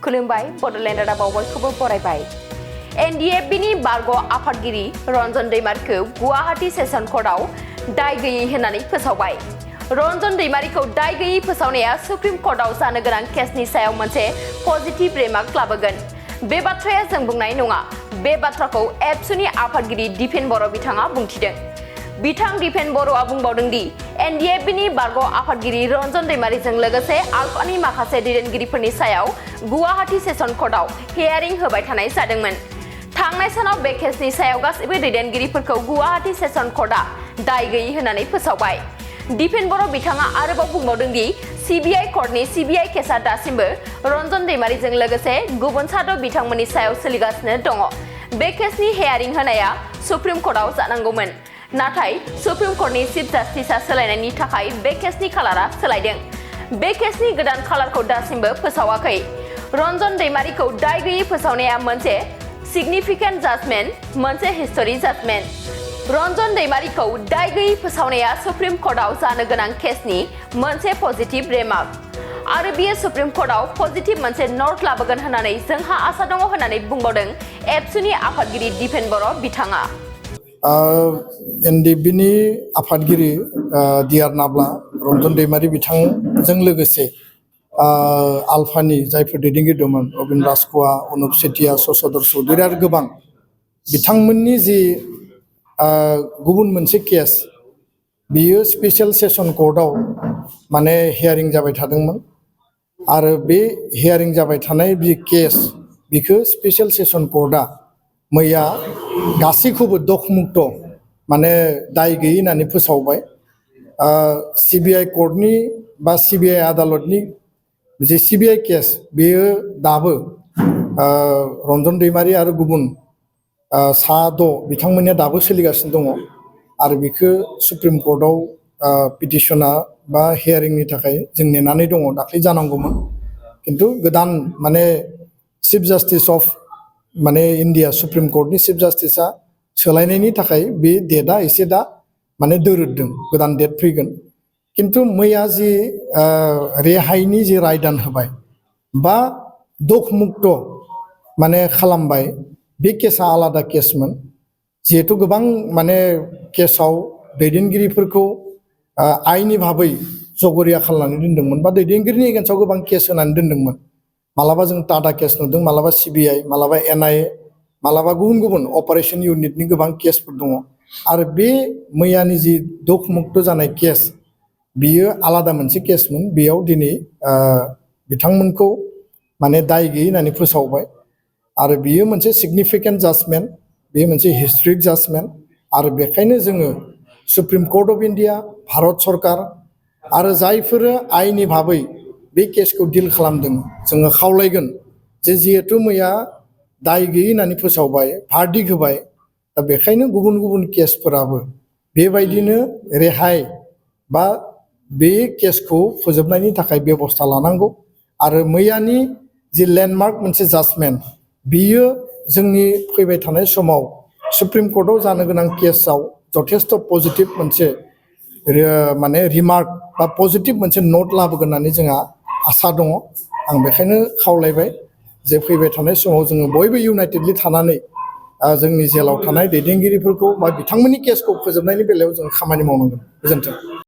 खुलुमबाय बड'लेण्ड रादाबाव बयखौबो बरायबाय। एनडिएफबिनि बारग' आफादगिरि रन्जन दैमारिखौ गुवाहाटी सेसन कर्टआव दाय गैयै होननानै फोसावबाय। रन्जन दैमारिखौ दाय गैयै फोसावनाया सुप्रिम कर्टआव जानो गोनां केसनि सायाव मोनसे पजिटिभ रिमार्क लाबोगोन। बे बाथ्राया जों बुंनाय नङा। बे बाथ्राखौ एबसुनि आफादगिरि दिपेन बर' बिथाङा बुंथिदों। बिथां दिपेन बर'आ बुंबावदों दि एनडिएफबिनि बारग' आफादगिरि रन्जन दैमारिजों लोगोसे आल्फानि माखासे दैदेनगिरिफोरनि सायाव गुवाहाटी सेसन कर्टआव हियारिं होबाय थानाय जादोंमोन। थांनाय सानाव बे केसनि सायाव गासैबो दैदेनगिरिफोरखौ गुवाहाटी सेसन कर्टआ दाय गैयै होननानै फोसावबाय। दिपेन बर' बिथाङा आरोबाव बुंबावदों दि सिबिआइ कर्टनि सिबिआइ केसआ दासिमबो रन्जन दैमारिजों लोगोसे गुबुन साद' बिथांमोननि सायाव सोलिगासिनो दङ। बे केसनि हियारिं होनाया सुप्रिम कर्टआव जानांगौमोन। नाथाय सुप्रिम कर्टनि चिफ जास्टिसआ सोलायनायनि थाखाय बे केसनि खालारा सोलायदों। बे केसनि गोदान खालारखौ दासिमबो फोसावाखै। रन्जन दैमारिखौ दाय गैयै फोसावनाया मोनसे सिगनिफिकेन्ट जाजमेन्ट, मोनसे हिस्टरि जाजमेन्ट। रन्जन दैमारिखौ दाय गैयै फोसावनाया सुप्रिम कर्टआव जानो गोनां केसनि मोनसे पजिटिभ रिमार्क। आरो बियो सुप्रिम कर्टआव पजिटिभ मोनसे नोट लाबोगोन होननानै जोंहा आसा दङ होननानै बुंबावदों एबसुनि आफादगिरि दिपेन बर' बिथाङा। एनडिएफबिनि आफादगिरि डिआर नाब्ला रन्जन दैमारि बिथांजों लोगोसे आल्फानि जायफोर दैदेनगिरि दंमोन अबिन राजख'वा, अनुप सेतिया, शशधर चौधुरी आरो गोबां बिथांमोननि जि गुबुन मोनसे केस बियो स्पेसियेल सेसन कर्टआव माने हियारिं जाबाय थादोंमोन। आरो बे हियारिं जाबाय थानाय बे केस बिखौ स्पेसियेल सेसन कर्टआ मैया गासैखौबो दखमुक्त माने दाय गैयै होननानै फोसावबाय। सिबिआइ कर्टनि बा सिबिआइ आदालतनि जे सिबिआइ केस बेयो दाबो रन्जन दैमारि आरो गुबुन साद' बिथांमोननिया दाबो सोलिगासिनो दङ। आरो बेखौ सुप्रिम कर्टआव पिटिसना बा हियारिंनि थाखाय जों नेनानै दङ। दाख्लै जानांगौमोन खिन्थु गोदान माने चिफ जास्टिस अफ माने इन्डिया सुप्रिम कर्टनि चिफ जास्टिसआ सोलायनायनि थाखाय बे डेटआ एसे दा माने दोरोददों, गोदान डेट फैगोन। खिन्थु मैया जि रेहायनि जि रायदान होबाय बा दखमुक्त माने खालामबाय, बे केसा आलादा केसमोन। जिहेतु गोबां माने केसाव दैदेनगिरिफोरखौ आइनि भाबै जगरिया खालामनानै दोनदोंमोन बा दैदेनगिरिनि एगेन्स्टआव गोबां केस होनानै दोनदोंमोन। मालाबा जों टाटा केस नुदों, मालाबा सिबिआइ, मालाबा एनआइए, मालाबा गुबुन गुबुन अपारेशन इउनिटनि गोबां केसफोर दङ। आरो बे मैयानि जि दखमुक्त जानाय केस बियो आलादा मोनसे केसमोन। बेयाव दिनै बिथांमोनखौ माने दाय गैयै होननानै फोसावबाय। आरो बियो मोनसे सिगनिफिकेन्ट जाजमेन्ट, बेयो मोनसे हिस्ट्रिक जाजमेन्ट। आरो बेखायनो जोङो Supreme Court of India, Bharat सरकार आरो जायफोरो आइनि भाबै बे केसखौ डिल खालामदों, जोङो खावलायगोन जे जिहेतु मैया दाय गैयै होननानै फोसावबाय, भार्डिक होबाय, दा बेखायनो गुबुन गुबुन केसफोराबो बेबायदिनो रेहाय बा बे केसखौ फोजोबनायनि थाखाय बेबस्था लानांगौ। आरो मैयानि जि लेन्डमार्क मोनसे जाजमेन्ट बियो जोंनि फैबाय थानाय समाव सुप्रिम कर्टआव जानो गोनां केसआव जथेस्थ' पजिटिभ मोनसे माने रिमार्क बा पजिटिभ मोनसे नोट लाबोगोन होननानै जोंहा आसा दङ। आं बेखायनो खावलायबाय जे फैबाय थानाय समाव जोङो बयबो इउनाइटेडलि थानानै जोंनि जेलाव थानाय दैदेनगिरिफोरखौ बा बिथांमोननि केसखौ फोजोबनायनि बेलायाव जों खामानि मावनांगोन। गोजोन्थों।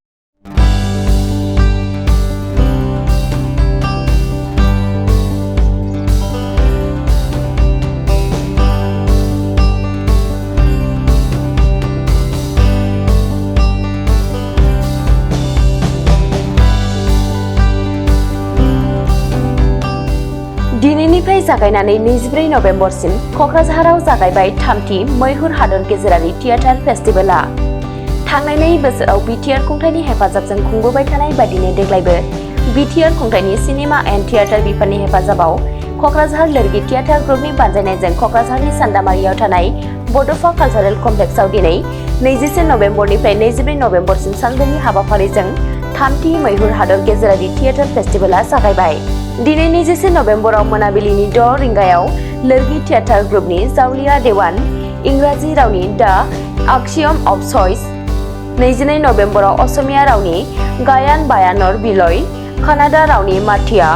दिनैनिफ्राय जागायनानै 24 नभेम्बरसिम क'क्राझाराव जागायबाय थामथि मैहुर हादोर गेजेरारि थियेटार फेस्टिभेलआ। थांनाय 2 बोसोराव बिटिआर खुंथायनि हेफाजाबजों खुंबोबाय थानाय बायदिनो देग्लायबो बिटिआर खुंथायनि सिनेमा एन्ड थियेटार बिफाननि हेफाजाबाव क'क्राझार लोरगि थियेटार ग्रुपनि बानजायनायजों क'क्राझारनि सान्दामारियाव थानाय बड'फा कालचारेल कमप्लेक्सआव दिनै 21 नभेम्बरनिफ्राय 24 नभेम्बरसिम सानब्रैनि हाबाफारिजों थामथि मैहुर हादोर गेजेरारि थियेटार फेस्टिभेलआ जागायबाय। दिनै 21 नभेम्बराव मोनाबिलिनि 6 रिंगायाव लोरगि थियेटार ग्रुपनि जावलिया देवान, इंराजि रावनि द आक्सियम अफ चइस, 22 नभेम्बराव असमिया रावनि गायान बायानर बिलय, कानाडा रावनि माथिया,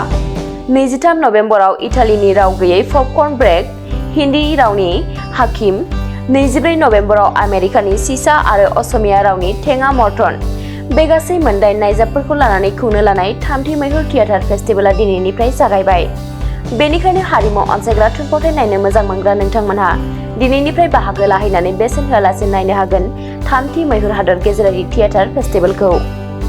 23 नभेम्बराव इटालीनि राव गैयै पपकर्न ब्रेक, हिन्दी रावनि हाकिम, 24 नभेम्बराव आमेरिकानि सिसा आरो असमिया रावनि टेङा मर्टन। बे गासै मोनदाइन नायजाबफोरखौ लानानै खुंनो लानाय 3थि मैहुर थियेटार फेस्टिभेला दिनैनिफ्राय जागायबाय। बेनिखायनो हारिमु अनसायग्रा थुनफावथाय नायनो मोजां मोनग्रा नोंथांमोनहा दिनैनिफ्राय बाहागो लाहैनानै बेसेन होआलासे नायनो हागोन 3थि मैहुर हादोर गेजेरारि थियेटार फेस्टिभेलखौ।